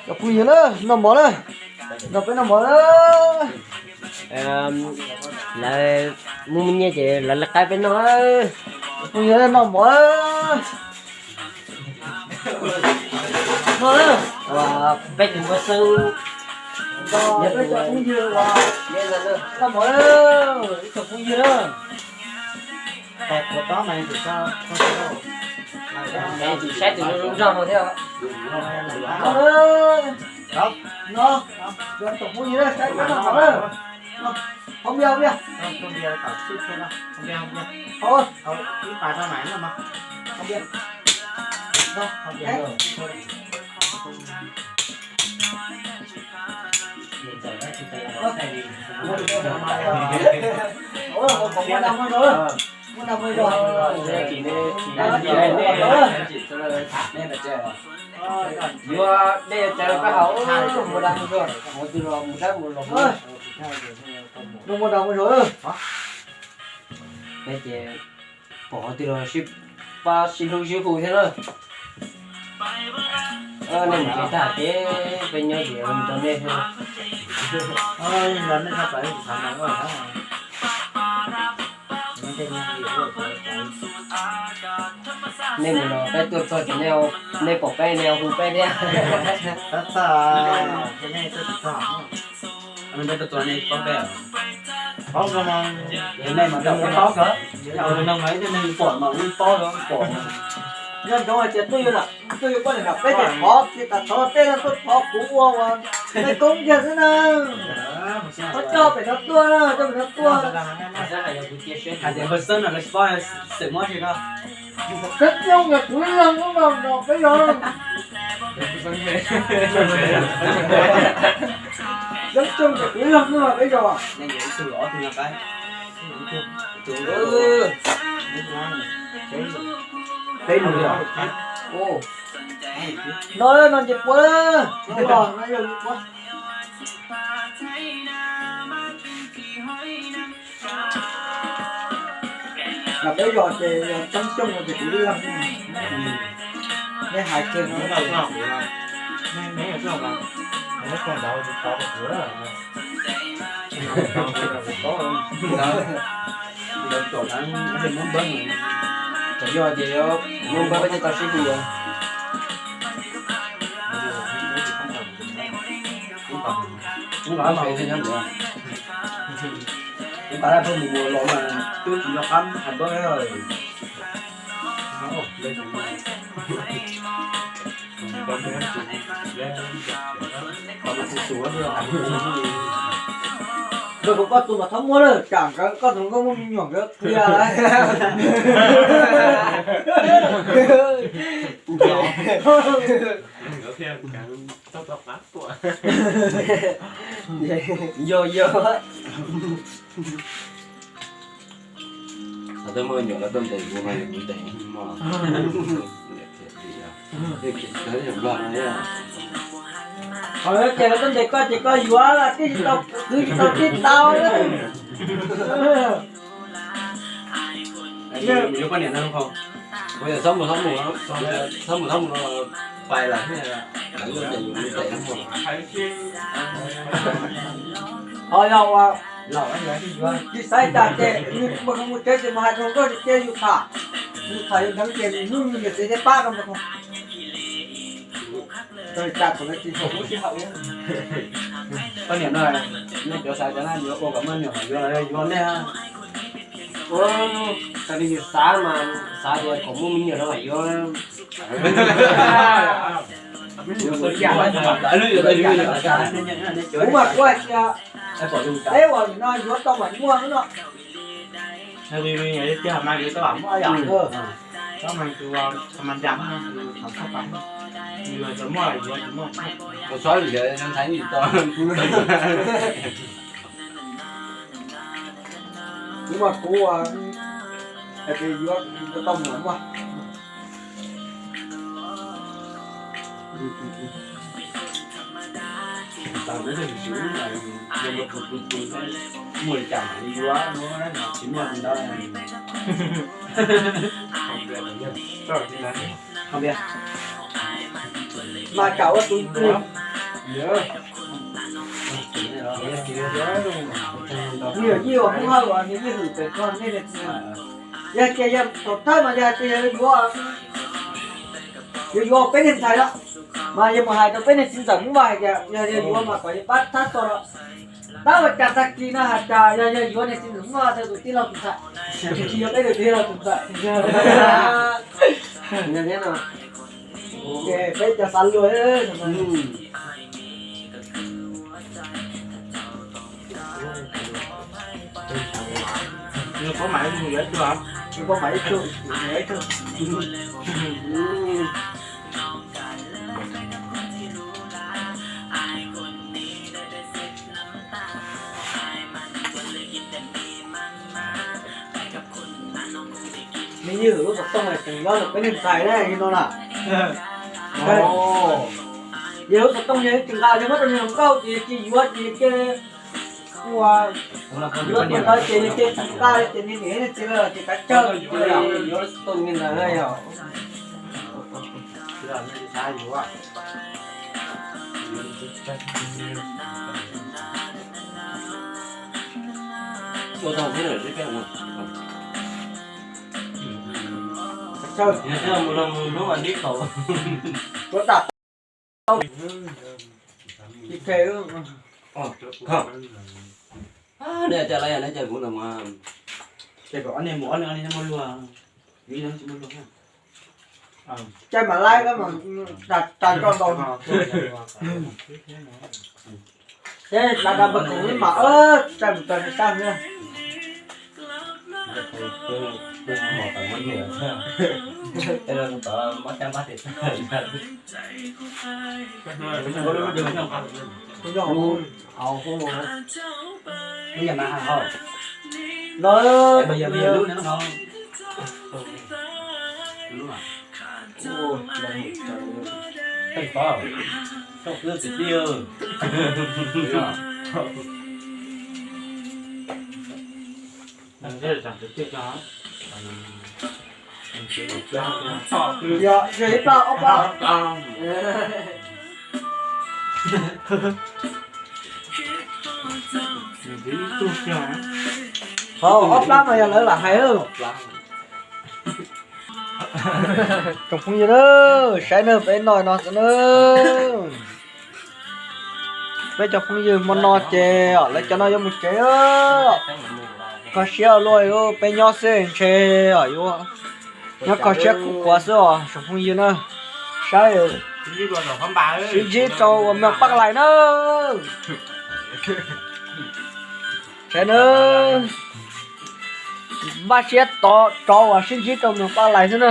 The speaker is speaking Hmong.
Cov phooj ywg na, noj mov na, nrog peb noj mov na. Lawv muaj me nyiaj ces lawv li qaib peb noj. Cov phooj ywg na, noj mov na. Noj na. Peb tus npawg Xeeb, peb cov phooj ywg uas noj mov na, ib tsoom phooj ywg na. Saib tus zoo zoo nraug no thiab. No, ib tsoom phooj ywg na, saib peb noj mov na. Hau npias, hau npias. Yuav dej cawv pab haus, mus da mus zog, mus twg los mus dab mus los. Muaj dab muaj zog. Pom qhov twg los sib pab sib hlub sib hu thiab na. Nej mus tsev tag ces peb nyob ces mus nrog nej thiab. Nej mus los peb tuaj txog ces nej pom peb nej hu peb thiab. Peb tuaj txog nej paub peb. Paub no, nej mas peb paub kawg. Yog neeg mas ib tug neeg pom mas yeej paub los pom. Nco ntsoov hais tias tuaj yuav, tuaj yuav poj niam nram peb ces thov kiag tas thov tej no tuaj thov kuv ua ua peb koob kiag xwb na. Thov coj pem no tuaj na, coj pem no tuaj. Hais tias npawg Xeeb no lawv tsis paub xeem muab tsis no. Coob coob ces kuv ib leeg xwb mas nrog peb zos. Coob coob ces kuv ib leeg xwb mas peb zos. No, no ces puav, no los no yog puav. Los peb zos ces yog Txoob Xyooj no ces kuv ib leeg. Nej hais kiag no. Txawm yog ces muab npawb peb thiaj tau sib hu. Kuv tas laj pheej mus mus los mas twb tsis nco qab hais npawb. Npawg, kuv koj tus mas txhob muab lawm, tsam nkawd koj tus nkauj muaj me nyuam nkawd qhia lawm. Yog yog. Lawv twb muaj me nyuam lawv tuaj ntes kuv mas kuv ntes mog. Qhov ces lawv tuaj ntes koj ces koj yuav los tij tsis tau, kwv tsis tau tij tau. Yuav poj niam no, txhob mus, txhob mus, txhob mus, txhob mus, pais lawm thiab. Lawv tuaj ntes yus mus ntes no. Ho yog uas tsis xav cas ces nws mus tsev ces mus hais rau nkauj ces yus tham, yus tham yus ntev ces nws hnub nws niam txiv thiaj pab rau npawg Thoob. Poj niam no, nej cov xav cov na, yuav ua kom muaj me nyuam yuav, yuav nej. Ua, tag li yus xav mas xav tias kom muaj me nyuam no mas yuav. Kuv mas kuv hais tias peb uas no yuav tau mas muaj no. Kuv mas kuv hais tias yuav tau mas muaj. Mas kam ua tus twg? Yog yij uas Hmoob Hawj uas nws yeej hwm pem koj nej niam txiv. Yog tias yog thaum thawj mas yog hais tias yog yuav, yog yuav peb niag ntxhais los, mas yog mus hais rau peb niag txiv ntxawm Hmoob Vaj hais tias yog yog yuav mas kom yog pab thab txog los. Tab ua cas tag kis no has tas yog yog yuav niag txiv ntxawm Hmoob Vaj tau tus tij laug tus ntxhais, tsis yog peb tus tij laug tus ntxhais. Ces peb cov xav luag. Nws puas mam ib tug, nws puas mam ib tug, nws ib tug. Nws yeej hwm lub xov tooj tseem nyob rau peb niag ntxhais na li no na. Yog lub xov tooj yog tsis nqa yog muab rau niag hluas nkauj ces yog cia yuav ces yog cia ua, yuav tus ntawd ces yog cia tsis nqa ces niag niam niag txiv lawm ces kav tsawg ces yuav lub xov tooj li ntawd na yog. Ua tau thiab lawm, ua tau mus lub ua ntib kaum. Tuav tas tau. Ces, nej cai lawm, nej cai kuv ntawm mas. Ces kom ob niag mus ob niag, ob niag muaj luag, ib leeg tsis muaj luag. Cai mam laib, tas tso ntaus. Ces tas tas npawg Koom ib mam, cai mus tso sab xwb. Lub yam na hauj. Lub, tej pov, tsoom kwv tij. Yog, yog ib plab ob plab. Qhov ob plab no yog lawv lam hais. Tsoom phooj ywg na, saib na, peb noj no xwb na. Peb cov phooj ywg hmo no ces lawv cov no yuav mus tsev. Kho siab luaj, peb nyob xwb ntshe os, yuav nyob kho siab kuv quav xwb os tsoom phooj ywg na. Saib, sib ntsib rau ua mloog paj lais na. Saib na, npaj siab tod rov uas sib ntsib rau mloog paj lais xwb na.